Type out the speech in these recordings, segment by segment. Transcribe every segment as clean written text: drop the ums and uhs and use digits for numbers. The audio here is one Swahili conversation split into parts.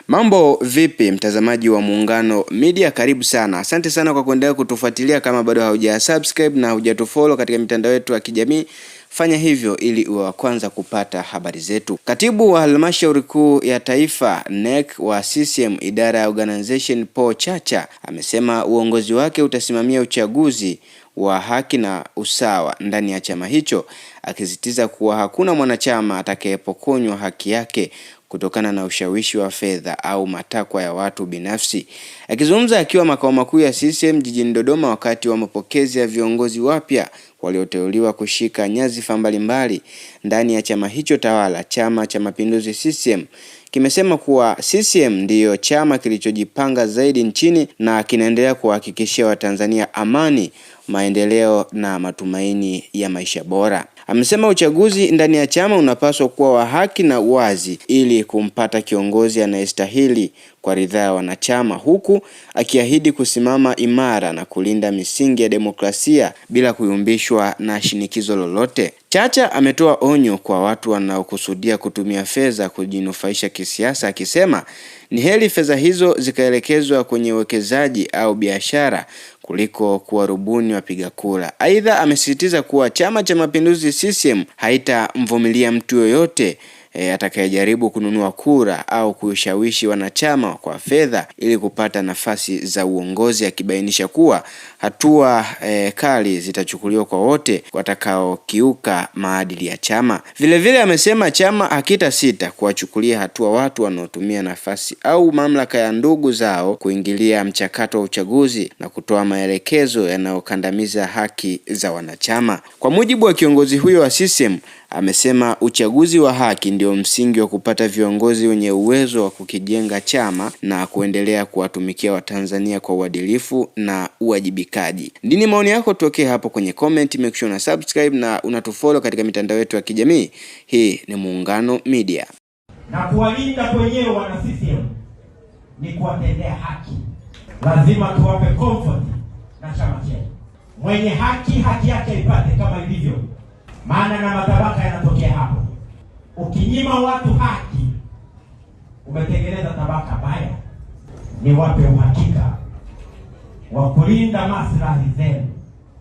Mambo vipi, mtazamaji wa Muungano Media, karibu sana. Asante sana kwa kuendelea kutufuatilia. Kama bado hauja subscribe na hujatufollow katika mitandao yetu ya kijamii, fanya hivyo ili uwe wa kwanza kupata habari zetu. Katibu wa Halmashauri Kuu ya Taifa NEC wa CCM idara ya Organization Paul Chacha amesema uongozi wake utasimamia uchaguzi wa haki na usawa ndani ya chama hicho, akisisitiza kuwa hakuna mwanachama atakayepokonywa haki yake kutokana na ushawishi wa fedha au matakwa ya watu binafsi. Akizungumza akiwa makao makuu ya CCM jijini Dodoma wakati wa mapokezi ya viongozi wapya walioteuliwa kushika nyadhifa mbalimbali ndani ya chama hicho tawala, Chama cha Mapinduzi CCM kimesema kuwa CCM ndiyo chama kilichojipanga zaidi nchini na kinaendelea kuwahakikishia Watanzania amani, maendeleo na matumaini ya maisha bora. Amesema uchaguzi ndani ya chama unapaswa kuwa wa haki na uwazi ili kumpata kiongozi anayestahili kwa ridhaa ya wanachama, huku akiahidi kusimama imara na kulinda misingi ya demokrasia bila kuyumbishwa na shinikizo lolote. Chacha ametoa onyo kwa watu wanaokusudia kutumia fedha kujinufaisha kisiasa, akisema ni heri fedha hizo zikaelekezwa kwenye uwekezaji au biashara kuliko kuwarubuni wapiga kura. Aidha, amesisitiza kuwa Chama cha Mapinduzi CCM haitamvumilia mtu yoyote atakayejaribu kununua kura au kushawishi wanachama kwa fedha ili kupata nafasi za uongozi, akibainisha kuwa hatua kali zitachukuliwa kwa wote watakaokiuka maadili ya chama. Vilevile amesema chama hakitasita kuwachukulia hatua watu wanaotumia nafasi au mamlaka ya ndugu zao kuingilia mchakato wa uchaguzi na kutoa maelekezo yanayokandamiza haki za wanachama. Kwa mujibu wa kiongozi huyo wa CCM, amesema uchaguzi wa haki ndio msingi wa kupata viongozi wenye uwezo wa kukijenga chama na kuendelea kuwatumikia Watanzania kwa uadilifu na uwajibikaji. Nini maoni yako? Tuwekee hapo kwenye comment, make sure una subscribe na unatufollow katika mitandao yetu ya kijamii. Hii ni Muungano Media. Na kuwalinda kwenyewe wana CCM ni kuwatendea haki. Lazima tuwape comfort na chama chetu. Mwenye haki haki yake ipate kama ilivyo, maana na matabaka yanatokea hapo. Ukinyima watu haki, umetengeneza tabaka baya. Niwape uhakika wa kulinda maslahi zenu,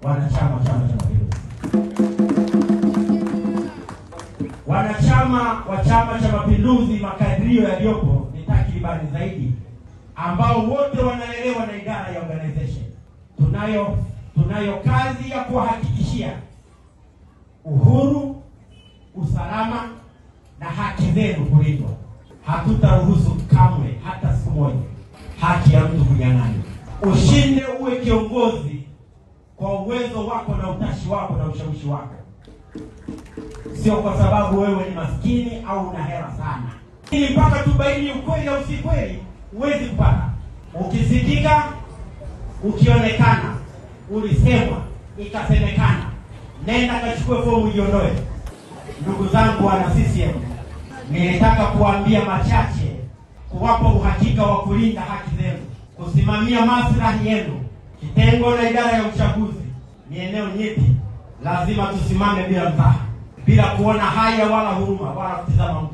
wanachama wa Chama cha Mapinduzi. Wanachama wa Chama cha Mapinduzi, makadirio yaliyopo ni takribani zaidi, ambao wote wanaelewa na idara ya organization. Tunayo kazi ya kuwahakikishia uhuru, usalama na haki zenu kulindwa. Hatutaruhusu kamwe hata siku moja haki ya mtu kunyang'anywa. Ushinde uwe kiongozi kwa uwezo wako na utashi wako na ushawishi wako, sio kwa sababu wewe ni maskini au una hela sana. Ili mpaka tubaini ukweli au si kweli, huwezi kupata. Ukisikika, ukionekana, ulisemwa, ikasemekana, nenda kachukue fomu ujiondoe. Ndugu zangu wana CCM, nilitaka kuambia machache, kuwapa uhakika wa kulinda haki zenu, kusimamia maslahi yenu. Kitengo na idara ya uchaguzi ni eneo nyeti, lazima tusimame bila mzaha, bila kuona haya wala huruma wala kutizama mtu.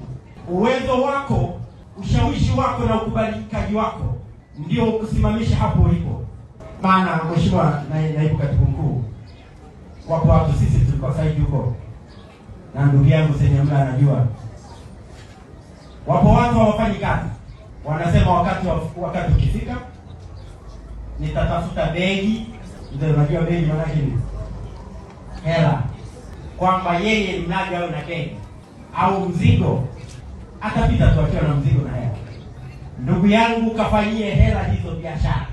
Uwezo wako, ushawishi wako na ukubalikaji wako ndio ukusimamisha hapo ulipo. Maana Mheshimiwa Naibu Katibu Mkuu, wapo watu sisi tulikuwa saidi huko na ndugu yangu Senyamla anajua, wapo watu hawafanyi kazi, wanasema wakati ukifika nitatafuta begi. Ndio unajua begi maana yake ni hela, kwamba yeye mradi awe na begi au mzigo, atapita tu akiwa na mzigo na hela. Ndugu yangu, kafanyie hela hizo biashara.